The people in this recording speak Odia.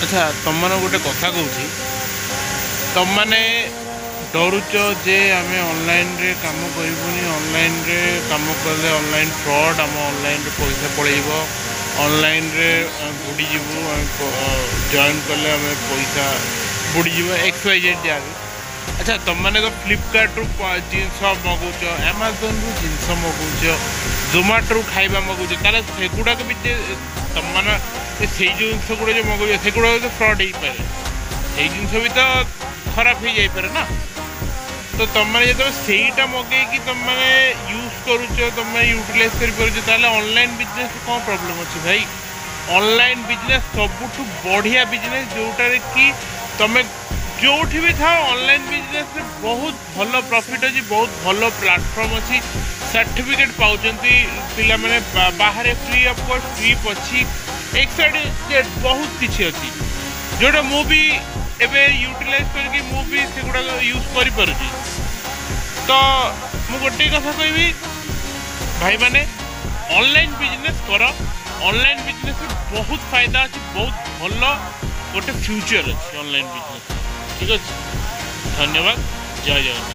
ଆଚ୍ଛା, ତମମାନଙ୍କୁ ଗୋଟେ କଥା କହୁଛି। ତମମାନେ ଡରୁଛ ଯେ ଆମେ ଅନଲାଇନରେ କାମ କରିବୁନି, ଅନଲାଇନରେ କାମ କଲେ ଅନଲାଇନ୍ ଫ୍ରଡ଼୍, ଆମ ଅନଲାଇନରେ ପଇସା ପଳେଇବ, ଅନଲାଇନରେ ବୁଡ଼ିଯିବୁ, ଆମେ ଜଏନ୍ କଲେ ଆମେ ପଇସା ବୁଡ଼ିଯିବ, ଏକ୍ସ ୱାଇ ଜେଡ଼୍ ଯାହା ବି। ଆଚ୍ଛା, ତମମାନେ ତ ଫ୍ଲିପକାର୍ଟରୁ ଜିନିଷ ମଗାଉଛ, ଆମାଜନରୁ ଜିନିଷ ମଗାଉଛ, ଜୋମାଟୋରୁ ଖାଇବା ମଗାଉଛ, ତାହେଲେ ସେଗୁଡ଼ାକ ବି ଯେ ତମମାନେ ସେଇ ଜିନିଷ ଗୁଡ଼ା ଯେଉଁ ମଗାଉଛ, ସେଗୁଡ଼ାକ ତ ଫ୍ରଡ଼୍ ହେଇପାରେ, ସେଇ ଜିନିଷ ବି ତ ଖରାପ ହେଇଯାଇପାରେ ନା? ତ ତମମାନେ ଯେତେବେଳେ ସେଇଟା ମଗେଇକି ତମମାନେ ୟୁଜ୍ କରୁଛ, ତମେ ୟୁଟିଲାଇଜ୍ କରିପାରୁଛ, ତାହେଲେ ଅନଲାଇନ୍ ବିଜନେସ୍ କ'ଣ ପ୍ରୋବ୍ଲେମ୍ ଅଛି ଭାଇ? ଅନଲାଇନ୍ ବିଜନେସ୍ ସବୁଠୁ ବଢ଼ିଆ ବିଜନେସ୍, ଯେଉଁଟାରେ କି ତମେ ଯେଉଁଠି ବି ଥାଅ, ଅନଲାଇନ୍ ବିଜନେସ୍ରେ ବହୁତ ଭଲ ପ୍ରଫିଟ୍ ଅଛି, ବହୁତ ଭଲ ପ୍ଲାଟଫର୍ମ ଅଛି। ସାର୍ଟିଫିକେଟ୍ ପାଉଛନ୍ତି ପିଲାମାନେ ବାହାରେ, ଫ୍ରି ଅଫ୍ କଷ୍ଟ ଟ୍ରିପ୍ ଅଛି, ଏକ୍ସାଇଟେଡ୍ ବହୁତ କିଛି ଅଛି, ଯେଉଁଟା ମୁଁ ବି ଏବେ ୟୁଟିଲାଇଜ୍ କରିକି ମୁଁ ବି ସେଗୁଡ଼ାକ ୟୁଜ୍ କରିପାରୁଛି। ତ ମୁଁ ଗୋଟିଏ କଥା କହିବି ଭାଇମାନେ, ଅନଲାଇନ୍ ବିଜନେସ୍ କର। ଅନଲାଇନ୍ ବିଜନେସ୍ରେ ବହୁତ ଫାଇଦା ଅଛି, ବହୁତ ଭଲ ଗୋଟେ ଫ୍ୟୁଚର୍ ଅଛି ଅନଲାଇନ୍ ବିଜନେସ୍। ଠିକ୍ ଅଛି, ଧନ୍ୟବାଦ, ଜୟ ଜଗନ୍ନାଥ।